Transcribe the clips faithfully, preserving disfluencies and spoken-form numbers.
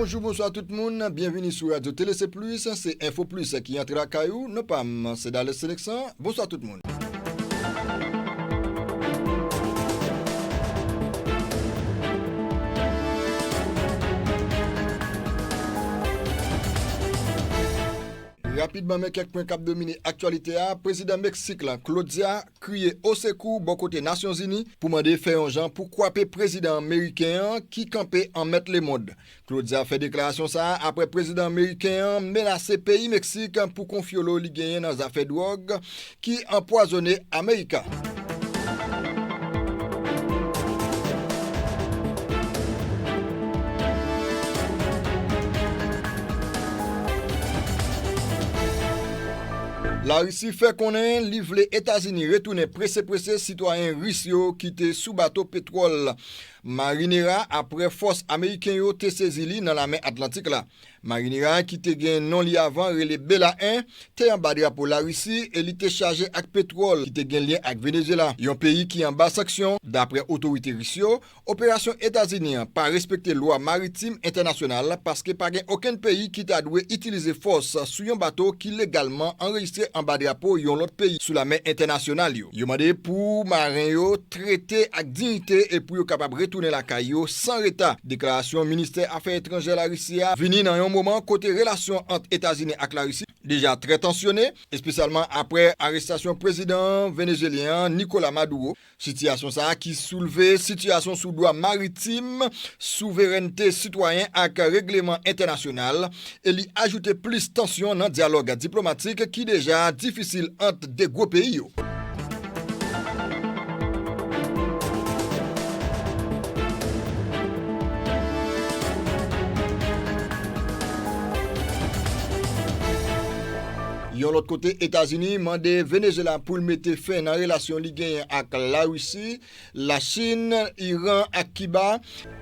Bonjou, bonswa tout moun, byenvini sou Radyo Tele Se Plis, se Enfo Plis ki antre lakay ou, non pa m, se Dales Seneksan, bonswa tout moun. Rapidman, men kèk pwen k ap domine aktyalite a. Prezidan Meksik la, Claudia, kriye osekou bò kote Nasyonzini pou mande fè yon jan pou kwape prezidan ameriken an ki kanpe an mèt lemonn. Claudia fè deklarasyon sa a apre prezidan ameriken an menase peyi Meksik pou konfyolo li genyen nan zafè dwòg ki anpwazone Amerika. Larisi fè konnen li vle Etazini retounen prese prese sitwayen ris yo ki te sou bato petwòl Marinera apre fòs ameriken yo te sezi li nan Lamè Atlantik la. Marinera, ki te gen non li avan rele Bela en, te anba drapo Larisi e li te chaje ak petwòl ki te gen lyen ak Venezuela, yon peyi ki anba sanksyon, dapre otorite ris yo. Operasyon Etazini an pa respekte lwa maritim entènasyonal paske pa gen okenn peyi ki ta dwe itilize fòs sou yon bato ki legalman anrejistre anba drapo yon lòt peyi sou lamè entènasyonal yo. Yo mande pou maren yo trete ak diyite e pou yo kapab retounen lakay yo san reta. Deklarasyon ministè afè etranjè Larisi a vini nan yon moman kote relasyon ant Etazini ak Larisi deja trè tansyone, espesyalman apre arestasyon prezidan venezuelyen an, Nicolas Maduro. Sitiyasyon sa a ki soulve sitiyasyon sou dwa maritim, souverènte sitwayen ak regleman entènasyonal, e li ajoute plis tansyon nan dyalòg diplomatik ki deja difisil ant de gwo peyi yo. Yon lòt kote, Etazini mande Venezuela pou l mete fen nan relasyon li genyen ak Larisi, Lachin, Iran ak Kiba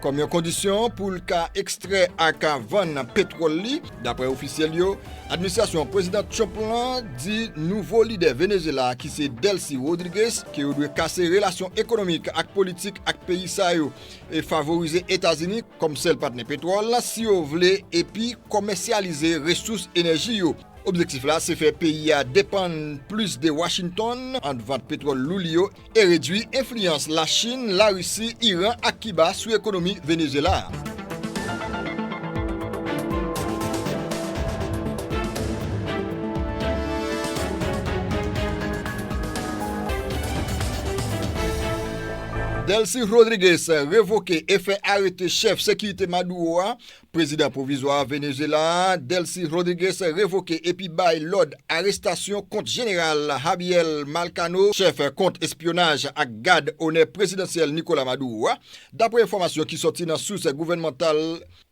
kòm yon kondisyon pou l ka ekstrè ak vann petwòl li. Dapre ofisyèl yo, administrasyon Prezidan Trump lan di nouvo lidè Venezuela ki se Delcy Rodriguez ke yo dwe kase relasyon ekonomik ak politik ak peyi sa yo e favorize Etazini kòm sèl patnè petwòl si yo vle epi kòmèsyalize resous enèji yo. Objektif la se fè peyi a depann plis de Washington ant vant petwòl lou li yo e redui enfliyans Lachin, Larisi, Iran ak Kiba sou ekonomi Venezuela a. Delcy Rodriguez revoke e fè arete chèf sekirite Maduro a. Prezidan pwovizwa Venezuela a, Delcy Rodriguez, revoke epi bay lòd arestasyon kont Jeneral Javier Malcano, chèf kont espyonaj ak gad onè prezidansyèl Nicolas Maduro a. Dapre enfòmasyon ki sòti nan sous gouvènmantal,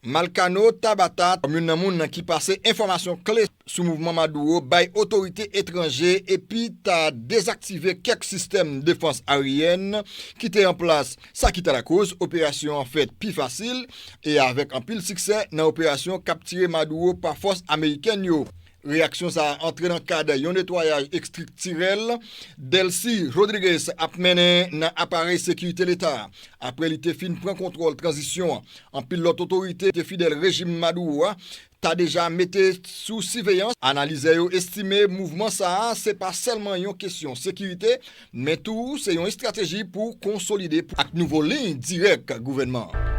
Malcano Tabata, kòm youn nan moun ki pase enfòmasyon kle sou mouvman Maduro, bay otorite etranje epi ta dezaktive kèk sistèm defans aryèn ki te an plas, sa ki ta lakoz operasyon an fèt pi fasil e avèk anpil siksè nan operasyon kaptire Maduro pa fòs amerikèn yo. Reyaksyon sa a antre nan kad yon netwayaj estriktirèl Delcy Rodriguez ap mennen nan aparèy sekirite leta a. Apre li te fin pran kontwòl tranzisyon an, anpil lòt otorite te fidèl rejim Maduro a ta deja mete sou siveyans. Analizè yo estime mouvman sa a se pa sèlman yon kesyon sekirite, men tou se yon estrateji pou konsolide ak nouvo liy dirèk gouvènman an.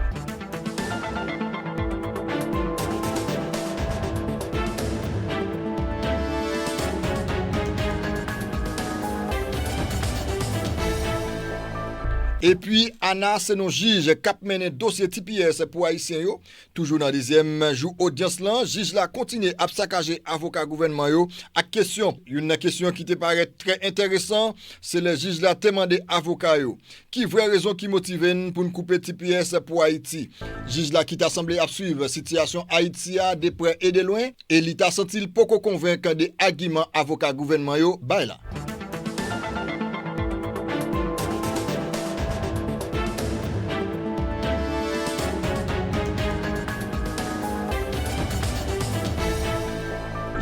Epi, Ana se non jij k ap mennen dosye T P S pou Ayisyen yo. Toujou nan dezyèm jou odyans lan, jij la kontinye ap sakaje avoka gouvènman yo ak kesyon. Youn nan kesyon ki te parèt trè enteresan, se lè jij la te mande avoka yo, ki vrè rezon ki motive n pou n koupe T P S pou Ayiti? Jij la ki ta sanble ap swiv sitiyasyon Ayiti a de prè e de lwen, e li ta santi l poko konvenk de agiman avoka gouvènman yo bay la.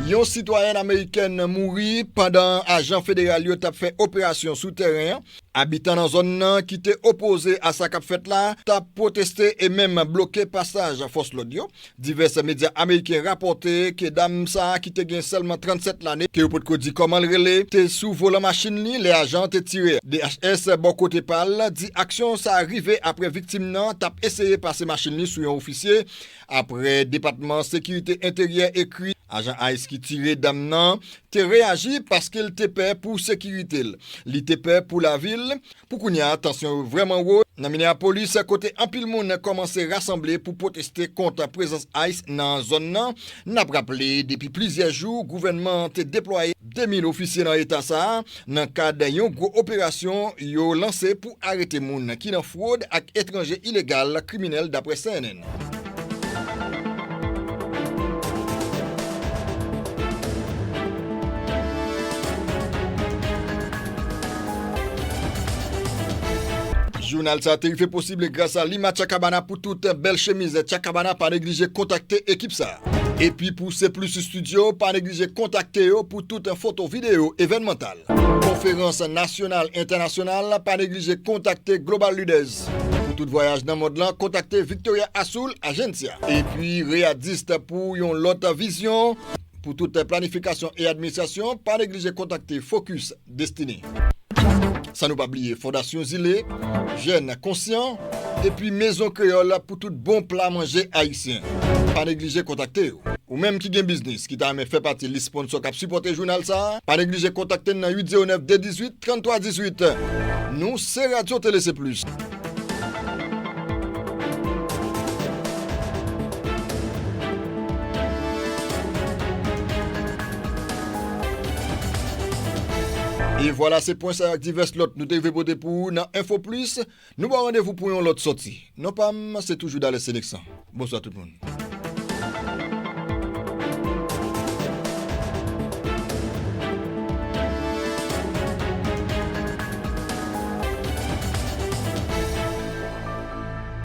Yon sitwayèn amerikèn mouri pandan ajan federal yo t ap fè operasyon sou tèren an. Abitan nan zòn nan ki te opoze a sa k ap fèt la t ap pwoteste e menm bloke pasaj fòs lòd yo. Divès medya ameriken rapòte ke dam sa a ki te gen sèlman trannsèt lane, ke yo potko di kòman l rele, te sou volan machin li lè ajan an te tire. D H S bò kote pa l di aksyon sa a rive apre viktim nan t ap eseye pase machin li sou yon ofisye. Apre Depatman Sekirite Enteryè ekri, ajan ice ki tire dam nan te reyaji paske l te pè pou sekirite l. Li te pè pou lavi l. Pou kounye a, tansyon yo vrèman wo nan Minneapolis, kote anpil moun kòmanse rasanble pou pwoteste kont prezans ice nan zòn nan. N ap raple, depi plizyè jou, gouvènman an te deplwaye de mil ofisye nan eta sa a, nan kad yon gwo operasyon yo lanse pou arete moun ki nan fwod ak etranje ilegal kriminèl, dapre C N N. Jounal sa a te rive posib gras a Lima Chakabana pou tout bèl chemiz Chakabana, pa neglije kontakte ekip sa a. Epi pou C Plus Studio, pa neglije kontakte yo pou tout foto videyo evènmantal. Konferans nasyonal, entènasyonal, pa neglije kontakte Global Leaders. Pou tout vwayaj nan mond lan, kontakte Victoria Azul Agencia. Epi Readist pou yon lòt vizyon. Pou tout planifikasyon e administrasyon, pa neglije kontakte Focus Destiny. San nou pa bliye Fondasyon Zile, Jèn Konsyan, epi Mezon Kreyòl pou tout bon pla manje ayisyen. Pa neglije kontakte yo. Ou menm ki gen biznis ki ta renmen fè pati lis sponsò k ap sipòte jounal sa a, pa neglije kontakte n nan uit zewo nèf de dizuit tranntwa dizuit. Nou se Radyo Tele Se Plis. E vwala, se pwen sa yo ak divès lòt nou te rive pote pou ou nan Enfo Plis. Nou ba w randevou pou yon lòt sòti. Non pa m, se toujou Dales Seneksan. Bonswa tout moun.